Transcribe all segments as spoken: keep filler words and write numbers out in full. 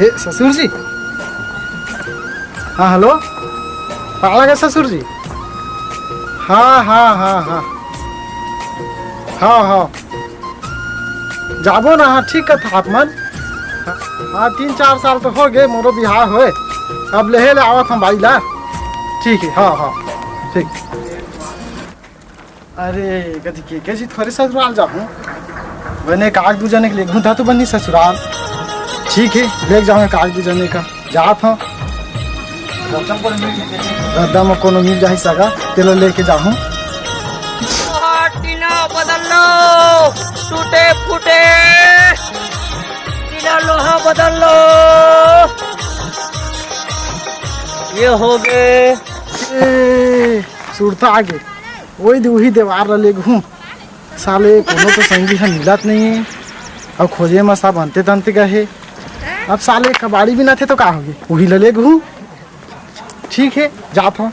ए ससुर जी। हाँ, हेलो। पाला के ससुर जी। हाँ, हाँ, हाँ, हाँ। हाँ, हाँ। जाबो ना, हाँ, ठीक कथा आप मन। हाँ, तीन चार साल तो हो गए मोरो बिहाव होए। अब लेहे ले आवत हम बाई ला। ठीक है, हाँ, हाँ, ठीक। अरे, कथी के, के जी थोरे ससुराल जाहूँ। बने काग दू जने के लेगहूँ, ता तो बनी ससुराल। ठीक है, लेके जाहूँ काग दू जने का। जात हूँ। रद्दा में कोनो मिल जाही सगा, तेला लेके जाहूँ। लोहा टीना बदल लो, टूटे फूटे टीना लोहा बदल लो। ये हो गए। ए, सुरता आगे। वही दे-, वही देवार ला लेगहूँ। साले कोनो तो संगी ह मिलत नहीं है। अब खोजे में सब अंते तंते गए। अब साले कबाड़ी भी ना थे तो का होगी? वही ला लेगहूँ। ठीक है, जात हूँ।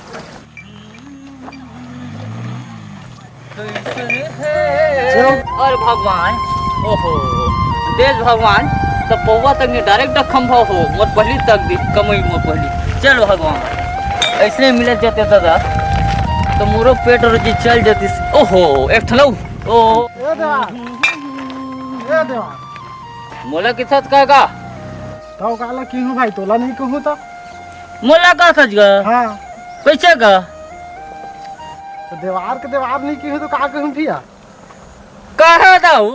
अरे भगवान, ओहो, देश भगवान, तो पौवा तक नहीं, डायरेक्ट खंभा हो, मोर पहली तक दी, कमई मोर पहली। चल भगवान, ऐसने मिलत जाते दादा, तो मोरो पेट रोजी चल जातीस। ओहो, एक ठलऊ, ओ। ए देवा, ए देवा। मोला किथस का का? तो काला किहूँ भाई, तोला नहीं कहूँ तो? मोला का सच गा? हाँ। कैसे गा? तो देवार के देवार नहीं किहूँ तो का कहूँ भैया? कहे दाऊ,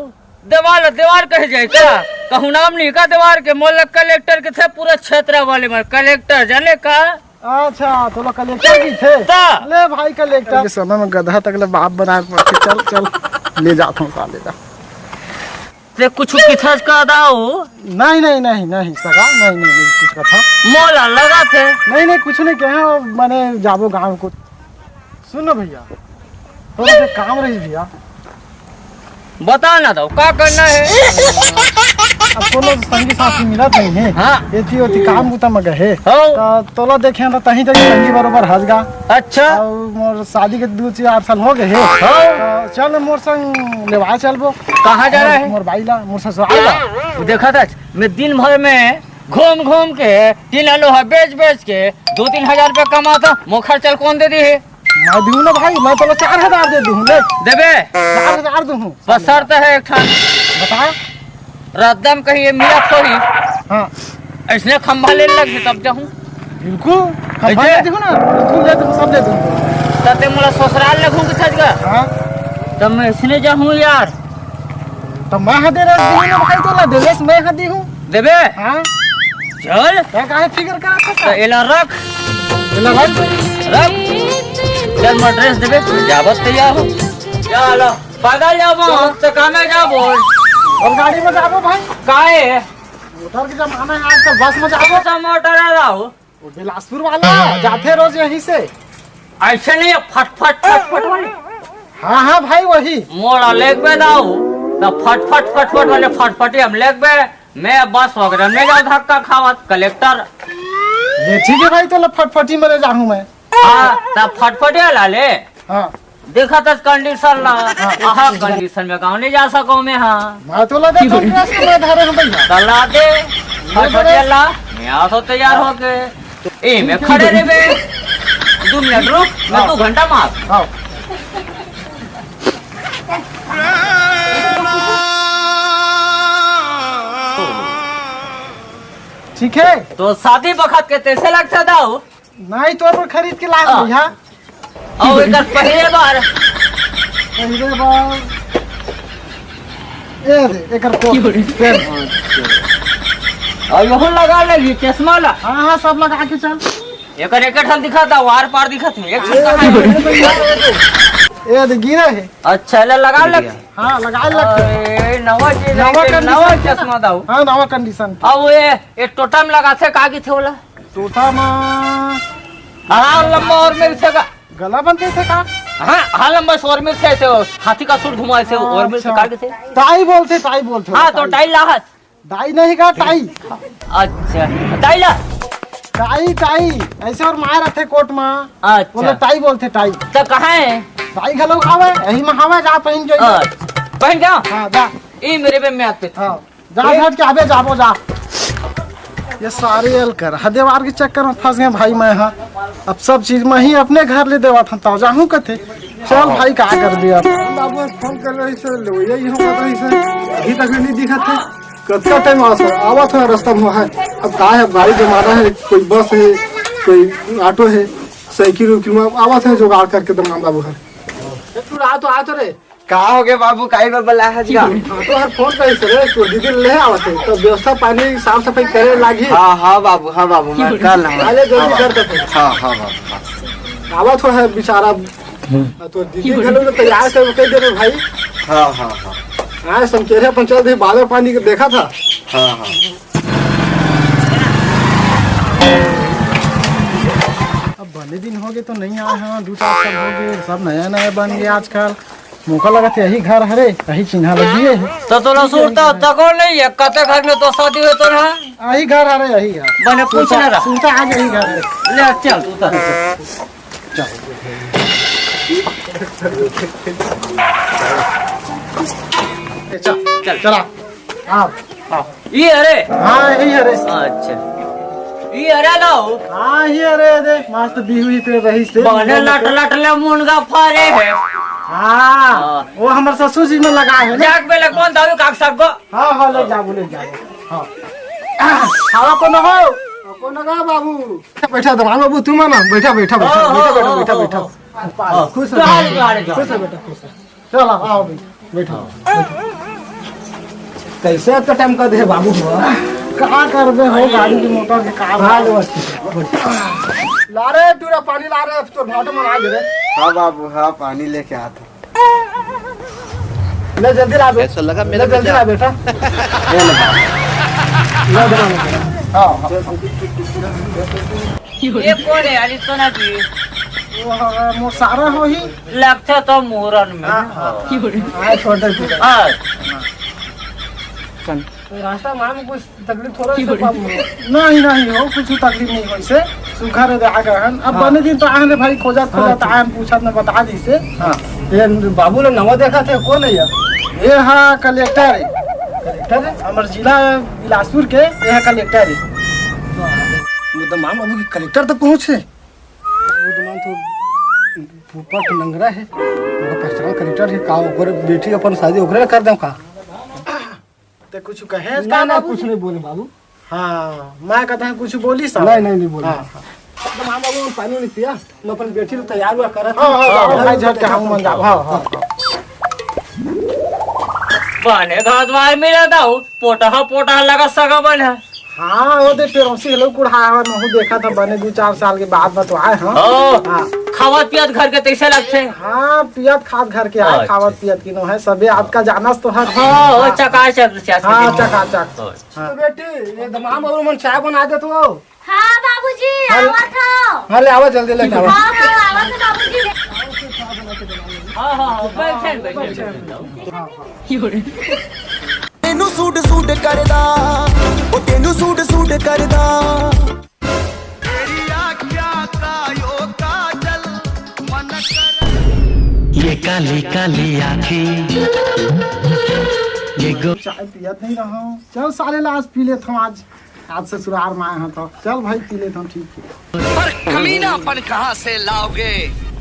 देवार ला देवार कहे जाए का? कहूँ नाम नहीं का देवार के, मोला कलेक्टर के थे पूरा क्षेत्र वाले में, कलेक्टर जाने का? अच्छा, तोला कलेक्टर की थे? ता। ले भाई कलेक्टर। के समय में गधा तक ले बाप बनाए पड़थे। चल, चल, ले जात हूँ, का ले जा। ते कुछ किथस का दाऊ? नहीं, नहीं, नहीं, नहीं, सगा, नहीं, नहीं, नहीं, कुछ कथा। मोला लगा थे। नहीं, नहीं, कुछ नहीं कहे, वो मैंने जाबो गाँव को। सुन ना भैया, थोड़ा सा काम रही भैया। बता ना दाऊ, का करना है? अब कोनो संगी साथी मिलत नहीं है। हाँ। एथी ओथी काम बुता में गए। हाँ। तो तोला देखे तो तहीं तक संगी बरोबर हंस गा। अच्छा। और मोर शादी के दो चार साल हो गए है। हाँ। तो चल मोर संग लेवा चलबो। कहाँ जा रहा है? मोर बाई ला, मोर ससुराल ला। देखा था, मैं दिन भर में घूम घूम के, टीना लोहा बेच बेच के दो तीन हजार रुपया कमाता, मोर खर्चा ल कौन दे दी है? मैं दूँ ना भाई, मैं तोला चार हजार दे दूँ, ले। देबे? चार हजार दूँ। बस शर्त है एक ठन। बता। रद्दा में कहीं ये मिला थोड़ी। हाँ। ऐसने खंभा ले लग तब जाहूँ। बिल्कुल। खंभा ऐसे? ले दूँ ना, बिल्कुल ले दूँ, सब ले दूँ। तब ते मोला ससुराल ले घूम के सज गा। हाँ। तब मैं ऐसने जाहूँ यार। तो मैं हा दे रहा हूँ ना भाई, तोला देवेश मैं हा दी हूँ। देबे? हाँ। चल। क्या काहे फिकर करत हस? तो एला रख। एला रख। रख। चल, मैं ड्रेस देबे, तू जाबत तैयार हो। चलो, पैदल जाबो, चलो। तो कामे जाबो। और गाड़ी में जाबो भाई। काहे? मोटर के जमाना है आजकल, बस में जाबो। तो मोटर आ रहा हो। वो बिलासपुर वाला जाथे रोज यहीं से। ऐसे नहीं है, फट फट फट फट वाले। हाँ हाँ भाई, वही। मोड़ा लेगबे दाऊ, तो फट फट फट फट वाले फटफटी हम लेगबे। मैं बस वगैरह में जाओ धक्का खावत कलेक्टर। ये ठीक है भाई, तो ले फटफटी में ले जाऊँ मैं। हाँ, तो फटफटी वाला ले। हाँ। देखा था कंडीशन ला। हाँ। आहा, कंडीशन में गाँव नहीं जा सको मैं, हाँ। मैं तो लगा तो ड्रेस में धरे हम भैया। तो ला दे। फटफटी वाला, मैं आ तो तैयार हो के। ए, मैं खड़े रहे बे। दो मिनट रुक, मैं हाँ। दो घंटा मार। हाँ। ठीक है। तो शादी बखत के तैसे लगता दाऊ? नहीं, तोर पर खरीद के लाए हाँ। भैया। और एकर पहले बार। पहले बार। ए दे, एकर कोट। पेन। और यहू लगा लेगी चश्मा ला। हाँ, हाँ, सब लगा के चल। एकर एक ठन दिखा था, वार पार दिखत है, एक ठन कहाँ है? ए दे, गिरा है। अच्छा, ले लगा लग। हाँ, लगा लग। अरे, नवा चीज नवा है, नवा condition। चश्मा दाऊ। हाँ, नवा condition। अब ये, ये टोटा में लगा थे, का की थे बोला? टोटा में। हाँ, लंबा और में से का? गला बनते थे का? हाँ, हाँ, लंबा से और में से ऐसे हाथी का सूंड घुमाए से और में से अच्छा। का के थे? टाई बोलते, टाई बोलते हाँ, तो टाई। टाई लाहस। दाई नहीं का, टाई। अच्छा, टाई ला। टाई, टाई, ऐसे और मार रखे कोट में। अच्छा। बोलो टाई बोलते, टाई। तो कहाँ है? टाई घलो खावे, यही में हवा जा पहन के। अच्छा, पहन क्या? हाँ, जा। ई मेरे पे मैं आते थे। हाँ, जा ए? हट के अबे जाबो जा। ये सारे अलकर ह देवार के चक्कर में फंस गए भाई मैं, हाँ। अब सब चीज मैं ही अपने घर ले देवत हन, तब जाहूँ कथे। चल भाई, का करबे अब। बाबू फोन कर रहे से ले, ये यहाँ बात रही से, अभी तक नहीं दिखत है। कतका टाइम आवत है, आवत है रास्ता में है। अब का है, गाड़ी जमाना है, कोई बस है, कोई ऑटो है, साइकिल उकिल में आवत है, जुगाड़ करके दमान बाबू है। तू आ तो, आ तो रे। का हो गए बाबू, काई बा बला है जी? हाँ, तो हर फोन पे से रे, तो दीदी ले आवत है, तो व्यवस्था पानी साफ सफाई करे लागी। हाँ, हाँ बाबू, हाँ बाबू, मैं कर लूँगा। अरे जल्दी कर दे। हाँ, हाँ बाबू, हाँ। आवत हो है बेचारा, तो दीदी घर में तैयार कर कह दे रे भाई। हाँ, हाँ, हाँ। हाँ, संकेरे अपन चल दे, बादल पानी के देखा था। हाँ, हाँ। अब बने दिन हो गए तो नहीं आए हैं, दो चार साल हो गए, सब नया नया बन गया आजकल। मोका लगत हे यही घर हरे, यही चिन्हा लगी है। तो तोला सुरता तको नहीं है, कते घर में तो शादी हुए तो ना। यही घर हरे, यही घर। बने पूछ ले रहा। सुरता आज यही घर हरे। ले चल, तू तो। चल। चल, चल। चला। हाँ, हाँ। ई अरे? हाँ, यही अरे। अच्छा। ई अरे लाओ। हाँ, ये अरे दे, मस्त बिहू ही पे रही से। बने लट लट ले मुनगा फरे है। हाँ, हाँ। वो हमर ससुर जी में लगा है ना। जाग बेले कौन दारू काक सब को? हाँ, हाँ, ले जाबो, ले जाबो। हाँ। खावा को न हो? को न गा बाबू। बैठा दमान बाबू, तू माना, बैठा, बैठा, बैठा, हाँ, बैठा, हाँ, बैठा, हाँ, बैठा, हाँ, बैठा। हाँ। खुश रहो। हाँ, हाँ, हाँ। खुश रहो बेटा, खुश रहो। चलो, आओ भाई, बैठो, बैठो। कैसे अतका टाइम कर दे बाबू हो? का करबे हो, गाड़ी के मोटर के काम। हाँ, लो, ठीक है, बढ़िया। ला रे, टूरा पानी ला रे, अब तो भाटो मन आ गए रे। हाँ बाबू, हाँ, पानी लेके आता। ले जल्दी ला बे-, ऐसा लगा मेरा ले जल्दी बेटा। ला बेटा। ले ला। ले बना ले। हाँ, हाँ। ये कौन है यार, इसको ना भी? वो हमारा मोसारा हो ही। लगथे तो मुहरन में। हाँ, हाँ, हाँ। हाँ, छोटे छोटे। हाँ। तो रास्ता में कुछ तकलीफ थोड़ा सा बाबू। नहीं, नहीं हो, कुछ तकलीफ नहीं हो इसे। सुखा रे आ गए हन। अब हाँ। बने दिन तो आए हन भाई, खोजत, हाँ, खोजत ठीक। आए हन, पूछत न बता दी से। हाँ। ये बाबू लोग नवा देखा थे, कौन है यार? ये हाँ, कलेक्टर है। कलेक्टर है? हमर जिला बिलासपुर के, ये हाँ, कलेक्टर है। वो दमान बाबू की कलेक्टर तक पहुँचे? वो दमान तो फुफट नंगरा है, ओकर पहचान कलेक्टर है, का ओकर बेटी अपन शादी ओकरे कर दें का? ते कुछ कहे ना, का ना, बाबूजी? कुछ नहीं बोले बाबू। हाँ, मैं कहता है कुछ बोली सब। नहीं, नहीं, नहीं बोले। हाँ, हाँ। दमान बाबू, हम पानी नहीं पिया, मैं अपन बेटी को तैयार हुआ करत हाँ, हूँ। हाँ, हाँ, हाँ, भाई, झट के हम मन जाओ। हाँ, हाँ, हाँ। बने घर द्वार मिला दाऊ, पोटहा, पोटहा लगा सगा बन है। हाँ, वो दे पेरोसी लोग कुढ़ा हवा, नहु देखा था, बने दो चार साल के बाद में तो आए हैं। ओ, हाँ। खावत पियत घर के तैसे लगथे। हाँ, पियत खात घर के आए, अच्छा। खावत पियत की नो है, सबे आज का जानस तो हर। हाँ, वो हाँ। चकाचक, चकाचक। हाँ, चकाचक। अच्छा। हाँ। तो बेटी, ये दमाम और मन चाय बना दे तो। हाँ बाबूजी, हाँ, आवत हव। हाँ, ले आवा, जल्दी लेके आवा। हाँ, हाँ, आवत हव बाबूजी। हाँ, हाँ, हाँ, बैठे, बैठे, बैठे। हाँ, हाँ। तेनू सूट सूट करदा, ओ तेनू सूट सूट करदा। तेरी आँख्या का यो काजल मन कर। ये काली काली आँखें, ये गो- चाय पियत नहीं रहा हूँ। चल साले, लाज पी लेत हूँ आज। आज ससुराल में आए हैं तो चल भाई, पी लेता हूँ, ठीक है। पर कमीनापन कहाँ से लाओगे?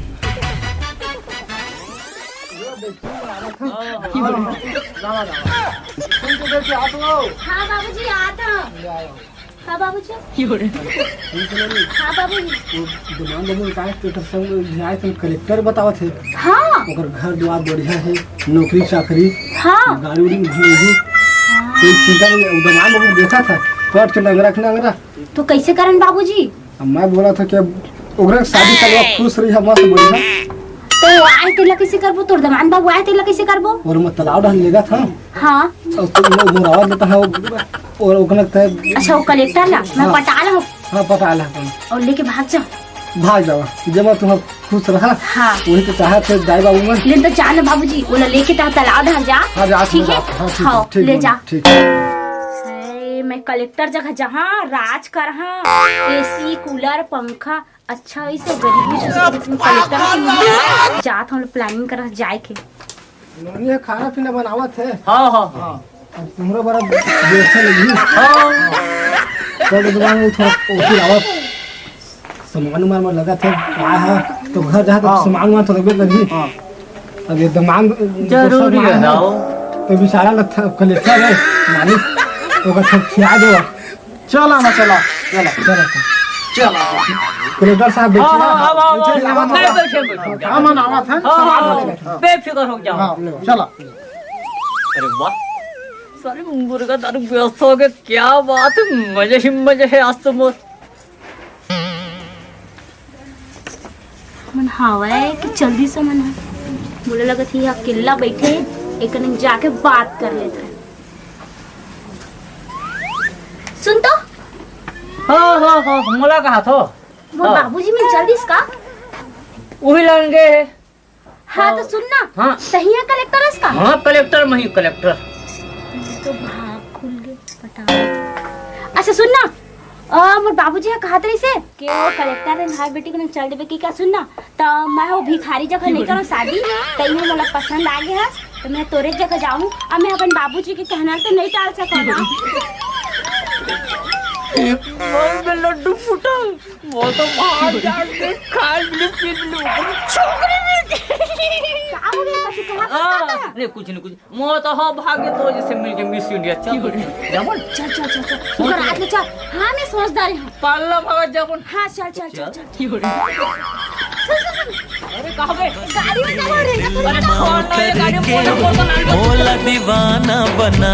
हाँ, हाँ, हाँ। जावा, जावा। सुन के देखिए, आप लोग। हाँ बाबूजी, आता। ले आयो। हाँ बाबूजी। सुन के नहीं। हाँ बाबूजी। वो दमान बाबू का है, तो सब जाए तो कलेक्टर बतावत है। हाँ। ओकर घर द्वार बढ़िया है, नौकरी चाकरी, हाँ। गाड़ी उड़ी भी मिली। हाँ। कोई चिंता नहीं, वो दमान बाबू देखा था, कट के नंगरा के नंगरा। तो कैसे करन बाबूजी? अब मैं बोला था कि अब ओकरा के शादी करवा, खुश रही, हम मस्त बढ़िया। तो आए तेला कैसे करबो? तोर दमान बाबू आए तेला कैसे करबो? और मैं तालाब डहर लेगा था। हाँ। और तुम लोग मुरावत लेता है, और ओकरा के अच्छा, वो कलेक्टर ला, मैं हाँ। पटा ला। हाँ, पटा ला तुम। और लेके भाग जा। भाग जावा, जब तुम खुश रहा। हाँ। वही तो चाहत है दाई बाबू मन। लेकिन तो जान बाबूजी, वो लेके ता तालाब डहर जा। हाँ, जा, ठीक है? हाँ, ठीक है, हाँ, ठीक ले है, जा। ठीक है। ए, मैं कलेक्टर जगह जहाँ राज करहा, एसी, कूलर, पंखा, अच्छा, इसे गरीबी से तुम कलेक्टर के मिली। जात हम लोग प्लानिंग करत जाए के। नोनी है, खाना पीना बनावत है। हाँ, हाँ, हाँ। अब तुम्हारा बड़ा देर से लगी। हाँ। तो दुकान में थोड़ा ओटी लावा। सामान उमान में लगा थे, आया है, तो घर जा तो हाँ। सामान उमान तो लगबे लगी। हाँ। अब ये दिमाग जरूरी दोसर है माल दाऊ। तो बेचारा लग था, कलेक्टर है, मालिक, ओकर सब खिया दे। चला ना, चला, चला। चला, चला। चला। कलेक्टर साहब, हाँ, बैठिए। हाँ, हाँ, हाँ, बैठिए, हाँ, हाँ, बैठिए, बैठिए। हाँ, मन आवा था, हाँ, हाँ, सामान हाँ, लेके। बेफिक्र हो जाओ। हाँ, चला। अरे वाह, सारे मुर्गा दारू व्यवस्था हो गया, क्या बात है, मजे ही मजे है आज तो मोर। मन हावय कि जल्दी से मन ह। मोला लगत हे, अकेल्ला बइठे, एकन जाके बात कर लेत हन। सुन तो। हाँ, हाँ, हाँ, मोला कहा थो। मोर हाँ। बाबूजी मन चल दिस का? उही लान गे हे। हाँ, तो सुन ना। हाँ। तहिया कलेक्टर हस का? हाँ, कलेक्टर, मही कलेक्टर। तो भाग खुल गे, पटा। अच्छा, सुन ना। अ, मोर बाबूजी ह कहत रहिसे कि वो कलेक्टर हे, भाई बेटी को चल देबे कि का, सुन ना। त मैं वो भिखारी जगह नहीं करो शादी, त इन्हें मोला पसंद आ गया है, त मैं तोरे जगह जाऊँ, और मैं अपन बाबूजी के कहना तो नहीं टाल सकूँ ना। मन में लड्डू फूटा। वो तो बाहर जाके खाए बिल्ली पी बिल्ली ऊपर छोकरी मिल गई। का हो गया? कछु कहा हाँ, था? नहीं, कुछ नहीं, कुछ। मोर तो हो भाग्य तो जैसे मिल के मिस इंडिया। चल, जमन। चल, चल, चल, चल। ओकर हाथ में चल। हाँ, मैं समझदार हूँ। पालना भगत जमन। हाँ, चल, चल, चल, चल। अरे, कहाँ गए? गाड़ी में चला रे। अरे, छोड़ ना, ये गाड़ी में मोटर, मोटर ना। मोला दीवाना बना।